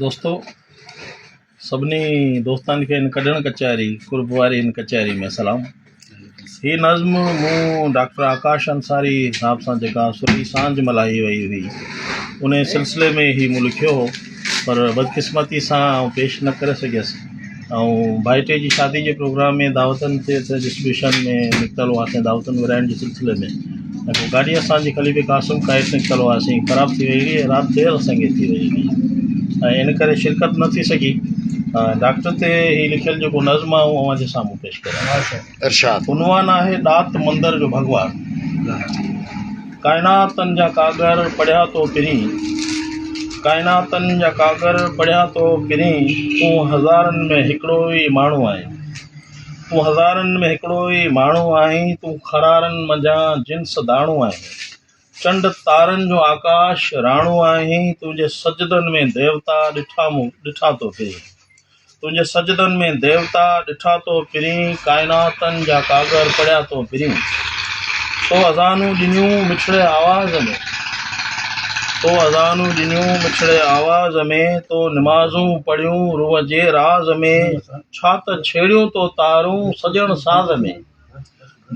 دوستو سڀني دوستن کي هن ڪڍڻ ڪچهري قرب واري هن ڪچهري ۾ سلام هي نظم مون ڊاڪٽر آڪاش انصاري صاحب سان جيڪا سري سانجهه ملهائي وئي هئي ان سلسلي ۾ هي مون لکيو هو پر بدقسمتي سان آئون پيش نه ڪري سگهيس ۽ ڀائٽي جي شادي جي پروگرام ۾ دعوتن تي ڊسٽريبيوشن ۾ نڪتل هئاسين دعوتن ورهائڻ جي سلسلي ۾ ۽ پوء گاڏي اسان جي خليفي قاسم کان هيٺ نڪتل هئاسين خراب ٿي وئي هئي ۽ رات دير اسان کي ٿي وئي هئي ۽ ان ڪري شرڪت نه ٿي سگهي ڊاڪٽر تي هي لکيل جيڪو نظم آهي اهو اوهان جي سامهون پيش ڪريان ٿو ارشاد. عنوان آهي ڏات مندر جو ڀڳوان. ڪائناتن جا ڪاڳر پڙهيا تو پرين، ڪائناتن جا ڪاڳر پڙهيا تو پرين، تون هزارن ۾ هڪڙو ئي ماڻهو آهين، تون هزارن ۾ هڪڙو ئي ماڻهو آهين، تون خرارن منجهان جنس داڻو آهين، چنڊ تارن جو آڪاش راڻو آهين، تنهنجي سجدن ۾ ديوتا ڏٺا مون ڏٺا تو پرين. تنهنجي سجدن ۾ ديوتا ڏٺا تو پرين، ڪائناتن جا ڪاڳر پڙهيا تو پرين. تو اذانون ڏنيون مٺڙي آواز ۾، تو اذانون ڏنيون مٺڙي آواز ۾، تو نمازون پڙهيون روح جي راز ۾، ڇا ته ڇيڙيون تو تارون سڄڻ ساز ۾.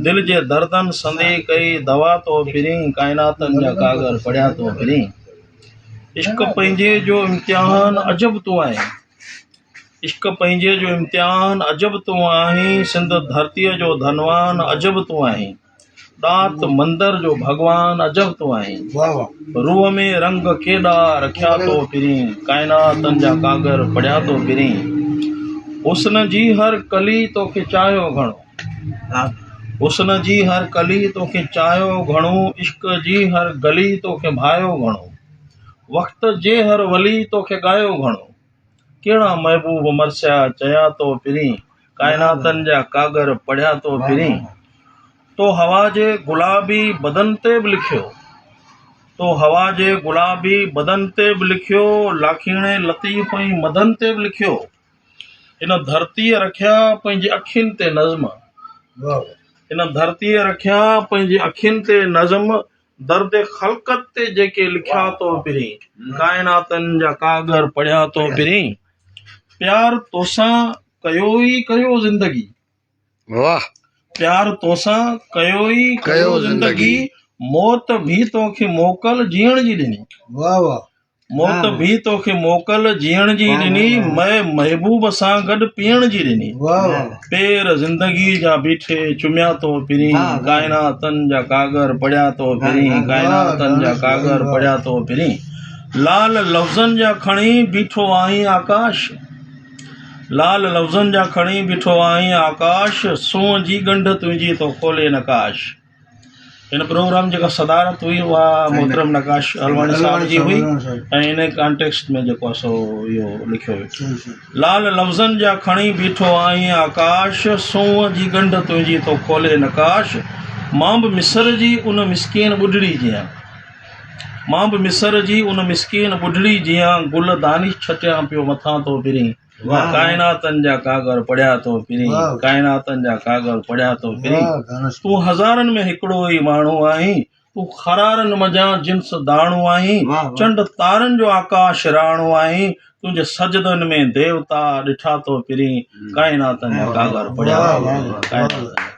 دل جي دردن سندي ڪئي دوا تو پرين، ڪائناتن جا ڪاڳر پڙهيا تو پرين. عشق پنهنجي جو امتحان عجب تون آهين عشق پنهنجي جو امتحان عجب تون آهين سنڌ ڌرتيء جو ڌنوان عجب تون آهين ڏات مندر جو ڀڳوان عجب تون آهين روح ۾ رنگ ڪيڏا رکيا تو پرين ڪائناتن جا ڪاڳر پڙهيا تو پرين حسن جي هر ڪلي توکي چاهيو گهڻو حسن جي هر ڪلي توکي چاهيو گهڻو عشق جي هر گلي توکي ڀايو گهڻو وقت جي هر ولي توکي ڳايو گهڻو ڪهڙا محبوب مرثيا چيا تو پرين ڪائناتن جا ڪاڳر پڙهيا تو پرين تو هوا جي گلابي بدن تي به لکيو تو هوا جي گلابي بدن تي به لکيو لاکيڻي لطيف ۽ مدن تي به لکيو هن ڌرتيء رکيا پنهنجي اکين تي نظم هن ڌرتيء رکيا پنهنجي اکين تي نظم درد خلقت تي جيڪي لکيا تو پرين ڪائناتن جا ڪاڳر پڙهيا تو پرين پيار توسان ڪيو ئي ڪيو زندگي واھ. پيار توسان ڪيو ئي ڪيو زندگي موت ڀي توکي موڪل جيئڻ جي ڏني. واھ واھ. موت ڀي توکي موڪل جيئڻ جي ڏني مئي محبوب سان گڏ پيئڻ جي ڏني. واھ واھ. پير زندگي جا بيٺي چميا تو پرين ڪائناتن جا ڪاڳر پڙهيا تو پرين ڪائناتن جا ڪاڳر پڙهيا تو پرين لال لفظن جا کڻي بيٺو آهين آڪاش. لال لفظن جا کڻي بيٺو آهين آڪاش، سونهن جي ڳنڍ تنهنجي ٿو کولي نقاش. هن پروگرام جيڪا صدارت هئي اها محترم نقاش هلواڻي صاحب جي هئي ۽ ان ڪانٽيڪسٽ ۾ جيڪو آهي سو اهو لکيو ويو. لال لفظن جا کڻي بيٺو آهين آڪاش، سونهن جي ڳنڍ تنهنجي ٿو کولي نقاش. مان به مصر جي ان مسڪين ٻڍڙي جيان. مان به مصر جي ان مسڪين ٻڍڙي جيان گل دانش ڇٽيان پيو مٿان ٿو پرين ڪائناتن جا ڪاڳر پڙهيا ٿو پرين ڪائناتن جا ڪاڳر پڙهيا ٿو پرين تون هزارن ۾ هڪڙو ئي ماڻهو آهين تون خرارن منجهان جنس داڻو آهين چنڊ تارن جو آڪاش راڻو آهين تنهنجي سجدن ۾ ديوتا ڏٺا ٿو پرين ڪائناتن جا ڪاڳر پڙهيا ٿو پرين ڪائناتن جا.